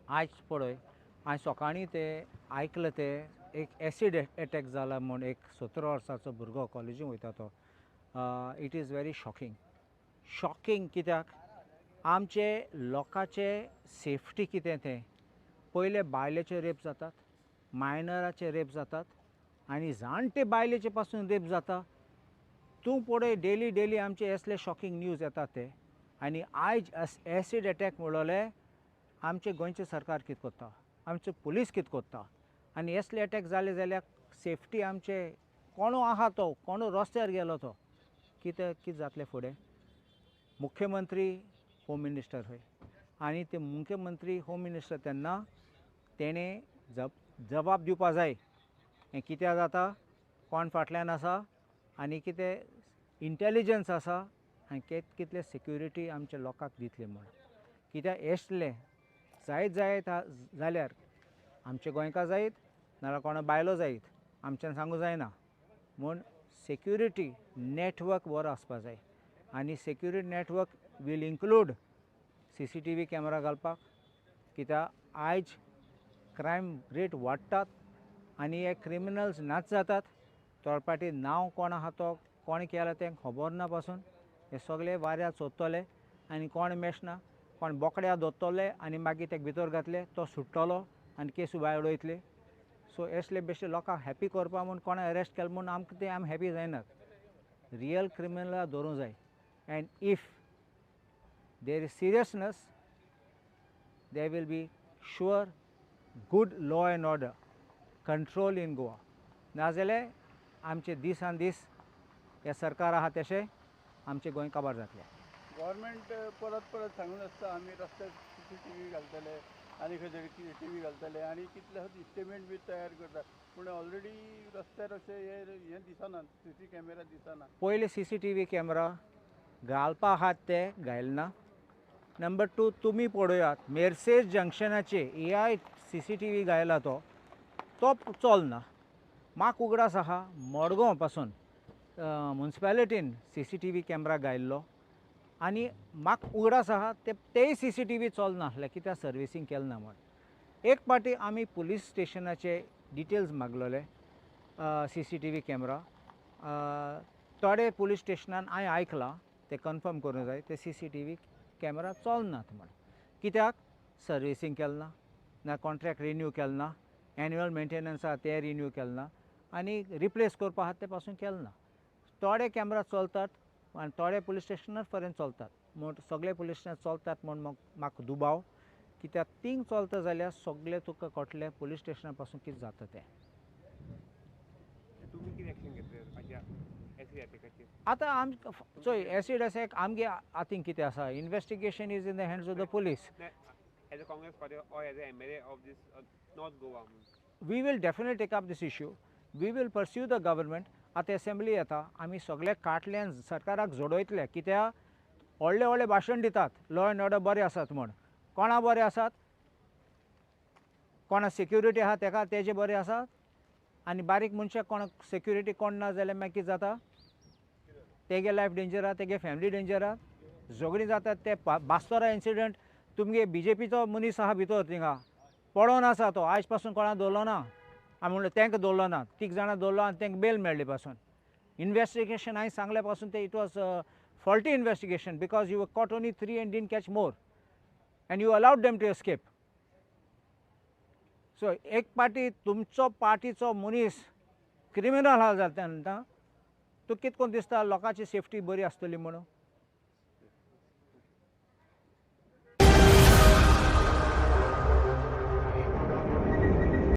आयज पळय, हांवें सकाळीं ते आयकलें, ते एक एसीड एटॅक जाला म्हूण, एक 17 वर्साचो भुरगो कॉलेजीन वयता तो. It is very shocking, shocking. कित्याक आमचे लोकांचे सेफ्टी कितें तें पयले बायलेचे रेप जातात, मायनराचे रेप जातात आनी जाणटे बायलेचे पासून रेप जाता. तूं पळय, डेली डेली आमचे असले शॉकिंग न्यूज येतात ते. आनी आयज एसीड एटॅक म्हणलोले, आमचे गोंयचें सरकार कितें करता, आमचे पुलीस कितें करता? आनी असले एटॅक जाले जाल्यार सेफ्टी आमचे कोणू आहा तो, कोणू रस्त्यार गेलो तो, कितें कितें जातलें फुडें? मुख्यमंत्री होम मिनिस्टर हय आनी ते मुख्यमंत्री होम मिनिस्टर तेन्ना तेणें जबाब दिवपा जाय, हें कित्याक जाता, कोण फाटल्यान आसा आनी कितें इंटेलिजन्स आसा आनी कितले सेक्युरिटी आमच्या लोकांक दितले म्हूण. कित्याक येसले जायत जायत जाल्यार आमचे गोंयकार जायत नाजाल्यार कोणा बायलो जायत, आमच्यान सांगूं जायना. म्हूण सेक्युरिटी नेटवर्क बरो आसपा जाय आनी security network will include CCTV camera घालपाक, कित्याक आयज क्रायम रेट वाडटात आनी हे क्रिमिनल्स नाच जातात. थोडे नांव कोण आहा तो, कोण केला तें खबर ना पासून. हे सगळे वाऱ्यार सोदतले आनी कोण मेशना, कोण बोकड्या दोत्तले आनी मागीर तेका भितर घातले, तो सुट्टलो आनी केस भायर उडयतले. सो असले बेश्टे लोकांक हॅपी करपा म्हूण कोणा अरेस्ट केलो म्हूण आमकां ते आमी हॅपी जायनात. रियल क्रिमिनला धरूंक जाय and if there is seriousness, there will be sure good law and order control in Goa. नाजाल्यार आमचे दिसान दीस हे सरकार आहा तशें आमचें गोंय काबार जातलें. गव्हर्मेंट परत परत सांगून आसता, आमी रस्त्यार सीसीटीव्ही घालतले आनी खंय तरी टीव्ही घालतले आनी कितले इस्टिमेट बी तयार करता, पूण ऑलरेडी रस्त्यार अशें हे हें दिसना, सीसी कॅमेरा दिसना. पयले सीसीटीव्ही कॅमेरा घालपा आहात ते घायलना. नंबर टू, तुमी पळयात, मेर्सेज जंक्शनाचे एआय सीसीटीव्ही घायला तो तो चलना. म्हाका उगडास आहा, मडगांव पासून मुन्सिपेलिटीन सीसीटीव्ही कॅमेरा घायल्लो आनी म्हाका उगडास आहा ते तेय सीसीटीव्ही चलनासले, कित्याक सर्विसींग केलें ना म्हूण. एक पाटी आमी पुलीस स्टेशनाचे डिटेल्स मागलोले सीसीटीव्ही कॅमेरा. थोडे पुलीस स्टेशनान हांवें आयकलां, ते कन्फर्म करूंक जाय, ते सीसीटीव्ही कॅमेरा चलनात म्हण. कित्याक सर्विसींग केलें ना, ना कॉन्ट्रॅक्ट रिन्यू केलें ना, एन्युअल मेंटेनन्स आहा ते रिन्यू केलें ना आनी रिप्लेस करपा आहा ते पासून केलें ना. थोडे कॅमेरा चलतात आनी थोडे पुलीस स्टेशनार पर्यंत चलतात म्हूण, सगळे पुलीस स्टेशनार चलतात म्हूण म्हाका दुबाव, कित्याक थिंग चलता जाल्यार सगळे तुका कळटलें पुलीस स्टेशना पासून कितें जाता तें. तुमी कितें एक्शन घेतले हाच्या एसिड अटॅकाचेर? आतां आम चोय, एसीड अटॅक आमगे हातीन कितें आसा? Investigation is in the hands of the police. As a Congress party or as a MLA of this North Goa? We will definitely take up this issue. We will pursue the government. आतां assembly येता, आमी सगळे काटल्यान सरकाराक जोडयतले, कित्याक व्हडले व्हडले भाशण दितात लॉ एंड ऑर्डर बरें आसात म्हूण. कोणा बरें आसात? कोणा सेक्युरिटी आहा तेका तेजे बरें आसात आनी बारीक मनशाक कोणाक सेक्युरिटी कोण ना जाल्यार मागीर कितें जाता? तेगे लायफ डेंजर आहा, तेगे फॅमिली डेंजर आहा, झगडीं जातात. ते बास्तोरा इन्सिडंट, तुमगे बीजेपीचो मनीस आहा भितर, थिंगा पडोन आसा तो. आयज पासून कोणा दवरलो ना. आमी म्हणलें तांकां दवरलो ना, तीग जाणां दवरलो आनी तांकां बेल मेळ्ळी पासून. इन्वेस्टिगेशन हांवें सांगलें पासून ते it was faulty investigation because you caught only three and didn't catch more and you allowed them to escape. So एक पार्टी तुमचो पार्टीचो मनीस क्रिमिनल आहा जाता तेन्ना तूं कितें करून दिसता लोकांची सेफ्टी बरी आसतली म्हणून?